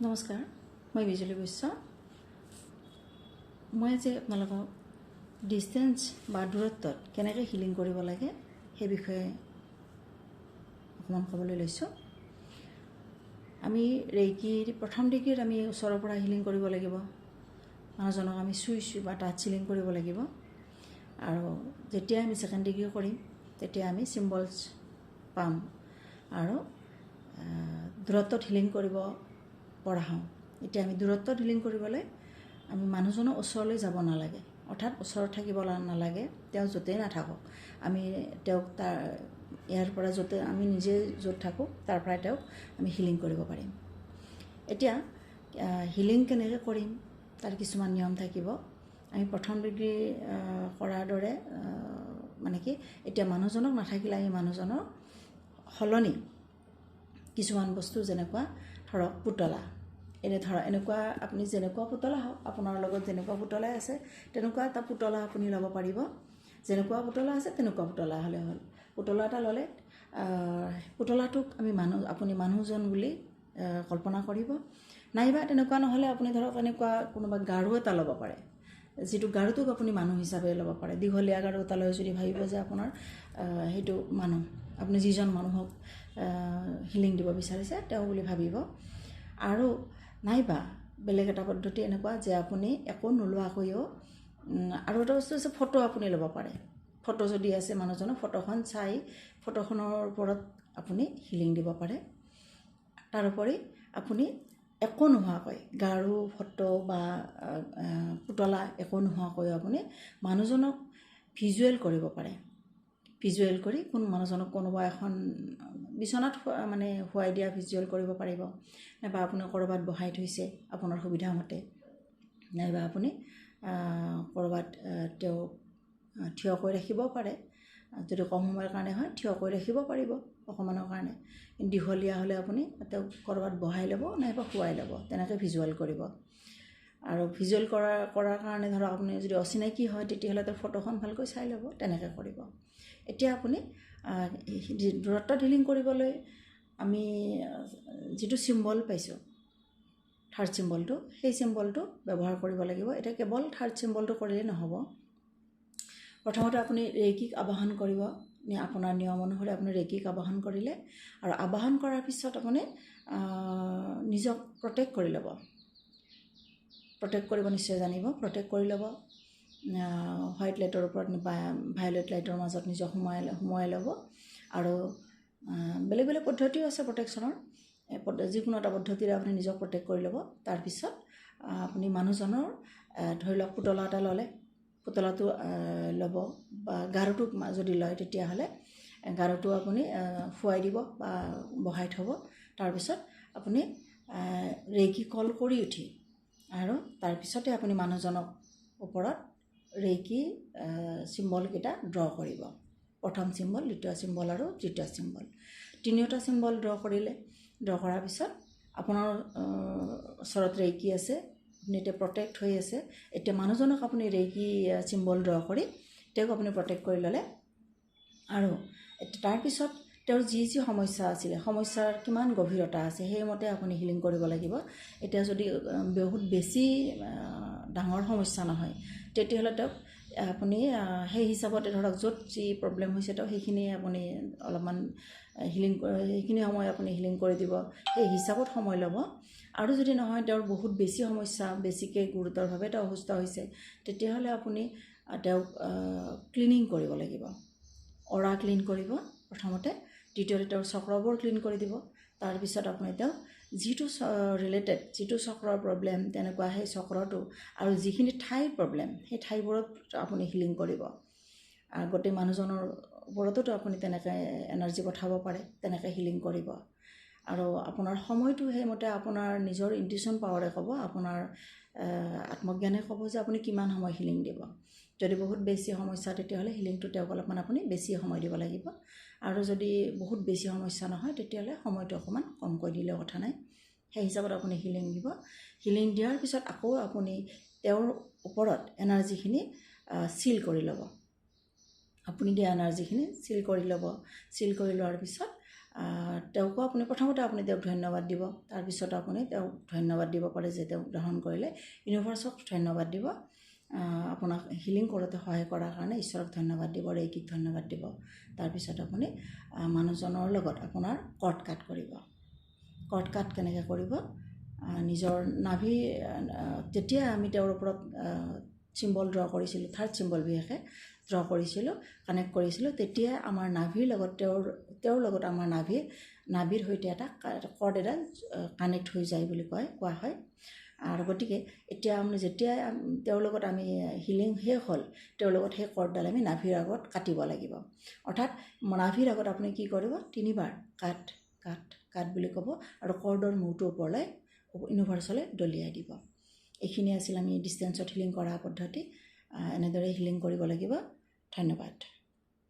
নমস্কাৰ, মই বিজুলী বৈশ্য। মই আজি আপোনালোকক ডিষ্টেঞ্চ বা দূৰত্বত কেনেকৈ হিলিং কৰিব লাগে, সেই বিষয়ে অকণমান ক'বলৈ লৈছোঁ। আমি ৰেইকিৰ প্ৰথম ডিগ্ৰীত আমি ওচৰৰ পৰা হিলিং কৰিব লাগিব। মানুহজনক আমি চুই চুই বা টাচ হিলিং কৰিব লাগিব। আৰু যেতিয়া আমি ছেকেণ্ড ডিগ্ৰী কৰিম, তেতিয়া আমি চিম্বলছ পাম আৰু দূৰত্বত হিলিং কৰিব পৰা হওঁ। এতিয়া আমি দূৰত্বত হিলিং কৰিবলৈ আমি মানুহজনৰ ওচৰলৈ যাব নালাগে, অৰ্থাৎ ওচৰত থাকিব নালাগে। তেওঁ য'তেই নাথাকক, আমি তেওঁক তাৰ ইয়াৰ পৰা য'তে আমি নিজে য'ত থাকোঁ, তাৰ পৰাই তেওঁক আমি হিলিং কৰিব পাৰিম। এতিয়া হিলিং কেনেকৈ কৰিম, তাৰ কিছুমান নিয়ম থাকিব। আমি প্ৰথম ডিগ্ৰী কৰাৰ দৰে, মানে কি, এতিয়া মানুহজনক নাথাকিলে আমি মানুহজনৰ সলনি কিছুমান বস্তু, যেনেকুৱা ধৰক পুতলা, এনে ধৰক এনেকুৱা আপুনি যেনেকুৱা পুতলা হওক, আপোনাৰ লগত যেনেকুৱা পুতলাই আছে, তেনেকুৱা এটা পুতলা আপুনি ল'ব পাৰিব। যেনেকুৱা পুতলা আছে তেনেকুৱা পুতলা হ'লে হ'ল। পুতলা এটা ল'লে পুতলাটোক আমি মানুহ, আপুনি মানুহজন বুলি কল্পনা কৰিব। নাইবা তেনেকুৱা নহ'লে আপুনি ধৰক এনেকুৱা কোনোবা গাৰু এটা ল'ব পাৰে, যিটো গাৰুটোক আপুনি মানুহ হিচাপে ল'ব পাৰে। দীঘলীয়া গাৰু এটা লৈ যদি ভাবিব যে আপোনাৰ সেইটো মানুহ, আপুনি যিজন মানুহক হিলিং দিব বিচাৰিছে তেওঁ বুলি ভাবিব। আৰু নাইবা বেলেগ এটা পদ্ধতি এনেকুৱা যে আপুনি একো নোলোৱাকৈও, আৰু এটা বস্তু আছে, ফটো আপুনি ল'ব পাৰে। ফটো যদি আছে মানুহজনৰ, ফটোখন চাই ফটোখনৰ ওপৰত আপুনি হিলিং দিব পাৰে। তাৰোপৰি আপুনি একো নোহোৱাকৈ, গাৰু, ফটো বা পুতলা একো নোহোৱাকৈ আপুনি মানুহজনক ভিজুৱেল কৰিব পাৰে। ভিজুৱেল কৰি কোন মানুহজনক কোনোবা এখন বিচনাত মানে শুৱাই দিয়া ভিজুৱেল কৰিব পাৰিব, নাইবা আপুনি ক'ৰবাত বহাই থৈছে আপোনাৰ সুবিধামতে, নাইবা আপুনি ক'ৰবাত তেওঁক থিয় কৰি ৰাখিব পাৰে। যদি কম সময়ৰ কাৰণে হয়, থিয় কৰি ৰাখিব পাৰিব অকণমানৰ কাৰণে। দীঘলীয়া হ'লে আপুনি তেওঁক ক'ৰবাত বহাই ল'ব নাইবা শুৱাই ল'ব, তেনেকৈ ভিজুৱেল কৰিব। আৰু ভিজুৱেল কৰাৰ কাৰণে ধৰক আপুনি যদি অচিনাকি হয়, তেতিয়াহ'লে তেওঁৰ ফটোখন ভালকৈ চাই ল'ব, তেনেকৈ কৰিব। এতিয়া আপুনি দূৰত্বত হিলিং কৰিবলৈ আমি যিটো চিম্বল পাইছোঁ, থাৰ্ড চিম্বলটো, সেই চিম্বলটো ব্যৱহাৰ কৰিব লাগিব। এতিয়া কেৱল থাৰ্ড চিম্বলটো কৰিলেই নহ'ব। প্ৰথমতে আপুনি ৰেইকিক আবাহন কৰিব। আপোনাৰ নিয়ম অনুসৰি আপুনি ৰেইকিক আবাহন কৰিলে আৰু আবাহন কৰাৰ পিছত আপুনি নিজক প্ৰটেক্ট কৰি ল'ব। প্ৰটেক্ট কৰিব নিশ্চয় জানিব। প্ৰটেক্ট কৰি ল'ব, হোৱাইট লাইটৰ ওপৰত বা ভায়লেট লাইটৰ মাজত নিজক সোমাই সোমোৱাই ল'ব। আৰু বেলেগ বেলেগ পদ্ধতিও আছে প্ৰটেকশ্যনৰ। যিকোনো এটা পদ্ধতিৰে আপুনি নিজক প্ৰটেক্ট কৰি ল'ব। তাৰপিছত আপুনি মানুহজনৰ, ধৰি লওক পুতলা এটা ল'লে, পুতলাটো ল'ব বা গাৰুটোক যদি লয়, তেতিয়াহ'লে গাৰুটো আপুনি শুৱাই দিব বা বহাই থ'ব। তাৰপিছত আপুনি ৰেইকি কল কৰি উঠি আৰু তাৰপিছতে আপুনি মানুহজনক ওপৰত ৰেইকি চিম্বলকেইটা ড্ৰ কৰিব। প্ৰথম চিম্বল, দ্বিতীয় চিম্বল আৰু তৃতীয় চিম্বল, তিনিওটা চিম্বল ড্ৰ কৰিলে। ড্ৰ কৰাৰ পিছত আপোনাৰ ওচৰত ৰেইকি আছে, আপুনি এতিয়া প্ৰটেক্ট হৈ আছে। এতিয়া মানুহজনক আপুনি ৰেইকি চিম্বল ড্ৰ কৰি তেওঁক আপুনি প্ৰটেক্ট কৰি ল'লে। আৰু তাৰপিছত তেওঁৰ যি যি সমস্যা আছিলে, সমস্যাৰ কিমান গভীৰতা আছে, সেইমতে আপুনি হিলিং কৰিব লাগিব। এতিয়া যদি বহুত বেছি ডাঙৰ সমস্যা নহয়, তেতিয়াহ'লে তেওঁক আপুনি সেই হিচাপতে, ধৰক য'ত যি প্ৰব্লেম হৈছে তেওঁক সেইখিনি আপুনি অলপমান হিলিং, সেইখিনি সময় আপুনি হিলিং কৰি দিব, সেই হিচাপত সময় ল'ব। আৰু যদি নহয়, তেওঁৰ বহুত বেছি সমস্যা, বেছিকৈ গুৰুতৰভাৱে তেওঁ অসুস্থ হৈছে, তেতিয়াহ'লে আপুনি তেওঁক ক্লিনিং কৰিব লাগিব। অৰা ক্লিন কৰিব প্ৰথমতে, দ্বিতীয়তে তেওঁৰ চক্ৰবোৰ ক্লিন কৰি দিব। তাৰপিছত আপুনি তেওঁক যিটো ৰিলেটেড, যিটো চক্ৰৰ প্ৰব্লেম, তেনেকুৱা সেই চক্ৰটো আৰু যিখিনি ঠাইৰ প্ৰব্লেম, সেই ঠাইবোৰত আপুনি হিলিং কৰিব। আৰু গোটেই মানুহজনৰ ওপৰতোতো আপুনি তেনেকৈ এনাৰ্জি পঠাব পাৰে, তেনেকৈ হিলিং কৰিব। আৰু আপোনাৰ সময়টো সেইমতে আপোনাৰ নিজৰ ইনটিউশ্যন পাৱাৰে ক'ব, আপোনাৰ আত্মজ্ঞানে ক'ব যে আপুনি কিমান সময় হিলিং দিব। যদি বহুত বেছি সমস্যা, তেতিয়াহ'লে হিলিংটো তেওঁক অলপমান আপুনি বেছি সময় দিব লাগিব। আৰু যদি বহুত বেছি সমস্যা নহয়, তেতিয়াহ'লে সময়টো অকণমান কমকৈ দিলেও কথা নাই। সেই হিচাপত আপুনি হিলিং দিব। হিলিং দিয়াৰ পিছত আকৌ আপুনি তেওঁৰ ওপৰত এনাৰ্জিখিনি চিল কৰি ল'ব। আপুনি দিয়া এনাৰ্জিখিনি চিল কৰি ল'ব। চিল কৰি লোৱাৰ পিছত তেওঁকো আপুনি প্ৰথমতে আপুনি তেওঁক ধন্যবাদ দিব, তাৰপিছত আপুনি তেওঁক ধন্যবাদ দিব পাৰে যে তেওঁক গ্ৰহণ কৰিলে। ইউনিভাৰ্চক ধন্যবাদ দিব, আপোনাক হিলিং কৰোঁতে সহায় কৰাৰ কাৰণে ঈশ্বৰক ধন্যবাদ দিব, ৰেইকিক ধন্যবাদ দিব। তাৰপিছত আপুনি মানুহজনৰ লগত আপোনাৰ কৰ্ড কাট কৰিব। কৰ্ড কাট কেনেকৈ কৰিব? নিজৰ নাভি, যেতিয়া আমি তেওঁৰ ওপৰত চিম্বল ড্ৰ কৰিছিলোঁ, থাৰ্ড চিম্বল বিশেষকৈ ড্ৰ কৰিছিলোঁ, কানেক্ট কৰিছিলোঁ, তেতিয়া আমাৰ নাভিৰ লগত তেওঁৰ লগত আমাৰ নাভিৰ সৈতে এটা কৰ্ড এডাল কানেক্ট হৈ যায় বুলি কোৱা হয়। আৰু গতিকে এতিয়া আমি যেতিয়া তেওঁৰ লগত আমি হিলিং শেষ হ'ল, তেওঁৰ লগত সেই কৰ্ডডাল আমি নাভিৰ আগত কাটিব লাগিব। অৰ্থাৎ নাভিৰ আগত আপুনি কি কৰিব, 3 বাৰ কাট কাট কাট বুলি ক'ব আৰু কৰ্ডৰ মূৰটো ওপৰলৈ ইউনিভাৰ্চলৈ দলিয়াই দিব। এইখিনি আছিল আমি ডিষ্টেঞ্চত হিলিং কৰা পদ্ধতি। এনেদৰে হিলিং কৰিব লাগিব। ধন্যবাদ।